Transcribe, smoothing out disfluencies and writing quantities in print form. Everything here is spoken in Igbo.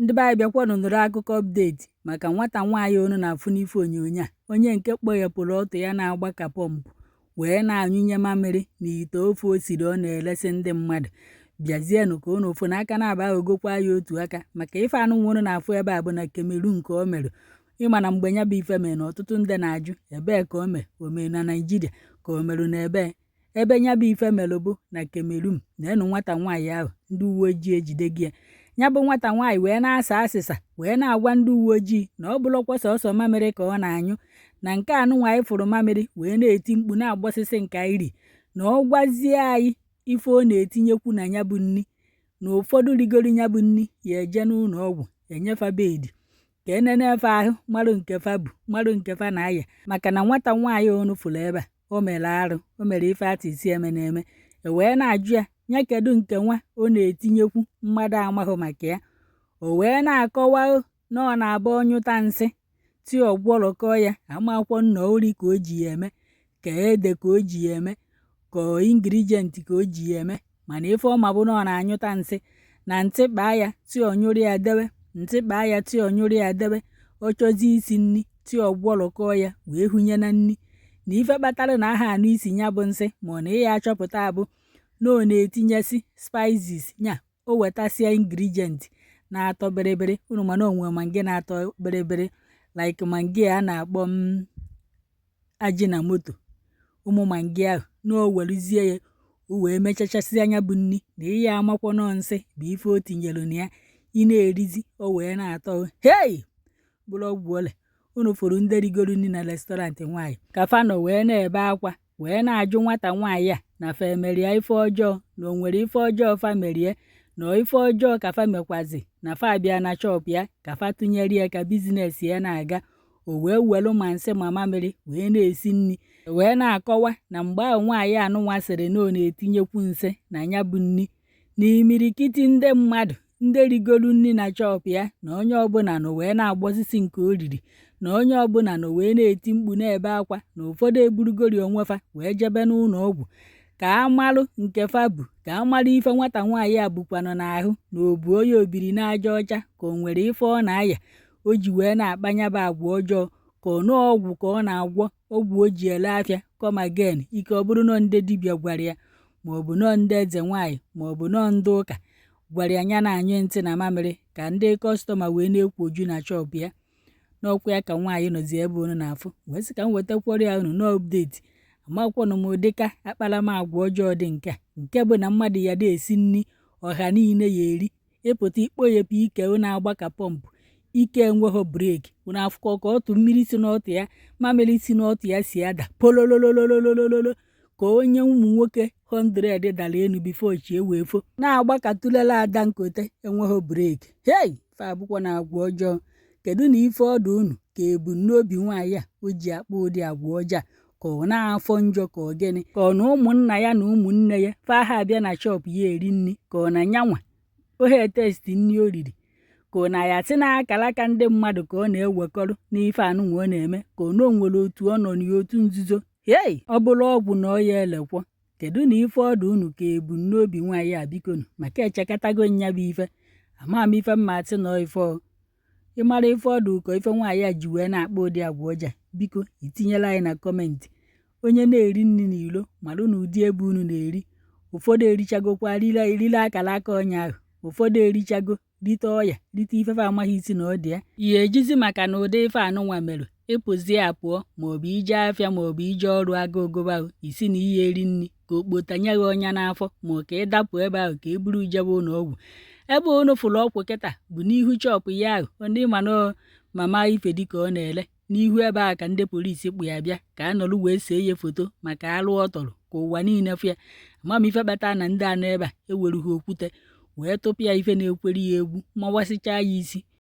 Ndị be anyị, bịakwanụ nụrụ akụkọ update maka nwata nwaanyị unu na-afụ n'ife onyonyo a, onye nke kpọghepụrụ ọtụ ya na-agba ka pọmpụ wee na-anyụnye mamịrị n'ite ofe o siri ọ na-elesi ndị mmadụ. Bịazienụ ka unu fụ na aka na-aba aghọgokwa ya otu aka maka ife anụnwa unu na-afụ ebe a bụ na Cameroon ka o mere. Ịma na mgbe ya bụ ife mere na ọtụtụ ndị na-ajụ ebee ka o mee, o mere na Naịjirịa ka o merụ na ebee. Ebe ya bụ ife mere bụ na Cameroon. Na-enu nwata nwaanyị ahụ, ndị uwe ojii ejide gị ya. Ya bụ nwata nwaanyị wee na-asa asịsa wee na-agwa ndị uwe ojii na ọ bụrụkwa sọsọ mamịrị ka ọ na-anyụ na nke anụnwa anyị fụrụ mamịrị wee na-eti mkpu na-agbọsịsị nke anyị ri, na ọ gwazie anyị ife ọ na-etinyekwu na ya bụ nni, na ụfọdụ rigoro ya bụ nni ya eje n'ụlọ ọgwụ enyefa bed ka enene efe ahụ marụ nke fa bụ marụ nke fa na-aya. Maka na nwata nwaanyị unu fụrụ ebe a, o mere arụ, o mere ife atịsi eme na-eme. E wee na-ajụ ya, ya kedu nke nwa ọ na-etinyekwu mmadụ amahụ maka ya. O wee na-akọwa na ọ na-abụ ọnyụta nsị tie ọgwọrọkọ ya amakwọ nna ori ka o ji ya eme, ka ede ka o ji ya eme, ka ingredient ka o ji ya eme, mana ife ọma bụ na ọ na-anyụta nsị na ntị kpaa ya tie ọnyụrụ ya dewe, ntị kpaa ya tie ọnyụrụ ya dewe. Ọ chọzie isi nni tie ọgwọrọkọ ya wee hunye na nni. Na ife kpatara na aha anụ isi ya bụ nsị ma ọ na ya achọpụta abụ na ọ na-etinyesi spices nya, o wetasịa ingredient na-atọ bịrịbịrị. Unu mana o nwere Maggi na-atọ bịrịbịrị, like Maggi a na-akpọ m Ajinomoto, ụmụ Maggi ahụ, na o weruzie ya o wee mechachasị anya bụ nni na ihe amakwa nọ nsị bụ ife o tinyere na ya. Ị na-erizi o wee na-atọ hei bụrụ ọgwụ ole. Unu fụrụ ndị rigoro nri na restaurant nwaanyị ka fa nọ wee na-ebe akwa wee na-ajụ nwata nwaanyị a na fa emerie ife ọjọọ, na o nwere ife ọjọọ fa merie, na ife ọjọọ ka fa mekwazi na fa bịa na shop ya ka fa tụnyere ya ka business ya na-aga. O wee welu ma nsị ma mamịrị wee na-esi nri, wee na-akọwa na mgbe ahụ nwaanyị anụnwa sịrị na ọ na-etinyekwu nsị na ya bụ nni, na imirikiti ndị mmadụ ndị rigolu nri na shop ya, na onye ọbụla nọ wee na-agbọsịsị nke o riri, na onye ọbụla nọ wee na-eti mkpu na-ebe akwa, na ụfọdụ eburugori onwe fa wee jebe n'ụlọ ọgwụ ka a malụ nke fa bụ, ka a malụ ife nwata nwaanyị a bukwanụ n'ahụ, na o bu onye obiri n'aja ọcha, ka o nwere ife ọ na-aya o ji wee na-akpa ya bụ agwa ọjọọ, ka ọ nọọ ọgwụ ka ọ na-agwọ, ọgwụ o ji ele afịa. Come again, ike ọ bụrụ nọ ndị dibịa gwara ya, ma ọ bụ nọọ ndị eze nwaanyị, ma ọ bụ nọọ ndị ụka gwara ya ya na-anyụ ntị na mamịrị ka ndị customer wee na-ekwoju na shop ya. N'ọkwa ya ka nwaanyị nọzi ebe unu na-afụ wee sị ka m wetakwara ya unu n'update. Amakwanụ m ụdịka akparamagwa ọjọọ dị nke a, nke bụ na mmadụ ya na-esi nri ọha niile ya eri, ịpụta ikpoghepụ ike na-agba ka pọmpụ, ike enweghị brake. Unu afụkọ ka ọtụ mmiri si n'ọtụ ya, mamịrị si n'ọtụ ya si ada polololololololo ka onye ụmụ nwoke 100 dara elu before chi wee fo, na-agba ka tụlele ada nkote enweghị brake. Hei, fa abụkwa na agwa ọjọọ. Kedu na ife ọdụ unu ka ebumnobi nwaanyị a o ji akpa ụdị agwa ọjọọ a? Ka ọ na-afọ njọ, ka ọ gịnị, ka ọ na ụmụnna ya na ụmụnne ya fa ha abịa na shop ya eri nri, ka ọ na nyanwa ohe taste nri o riri, ka ọ na ya sị na akara aka ndị mmadụ ka ọ na-ewekọrọ n'ife anụnwa ọ na-eme, ka ọ na o nwere otu ọ nọ n'otu nzuzo? Hei, ọ bụrụ ọgwụ na ọ ya elekwo. Kedu na ife ọdụ unu ka ebumnobi nwaanyị a? Bikonu, maka echekatago nya bụ ife ama m ife mma atị nọ ife ọ ịmara ife ọdụ ka ife nwaanyị a ji wee na-akpa ụdị agwa ọjọọ. Biko itinyela anyị na comment. Onye na-eri nri n'ilo marụ na ụdị ebe unu na-eri, ụfọdụ erichagokwa rile akara aka ọnya ahụ, ụfọdụ erichago rite ọya, rite ifefe amaghị isi na ọ dị ya. Ihe ejizi maka na ụdị ife anụnwa mere ịpụzie apụọ, maọbụ ije afịa, maọbụ ije ọrụ aga ogobe ahụ isi na ihe eri nri ka okpotanye gị ọnya n'afọ, ma ọ ka ị dapụ ebe ahụ ka e buru jebe ụlọ ọgwụ. Ebe unu fụrụ ọkwụ kịta bụ n'ihu shop ya ahụ ndị mana mama Ifedi ka ọ na-ele n'ihu ebe ahụ ka ndị polisi kpụ ya bịa ka a nọrọ wee see ya foto maka alụ ọ tọrọ ka ụwa niile fụ ya. Ama m ife kpata na ndị anọ ebe a ewerughị okwute wee tụpụ ya ife na-ekwere ya egwu mawasịchaa ya isi.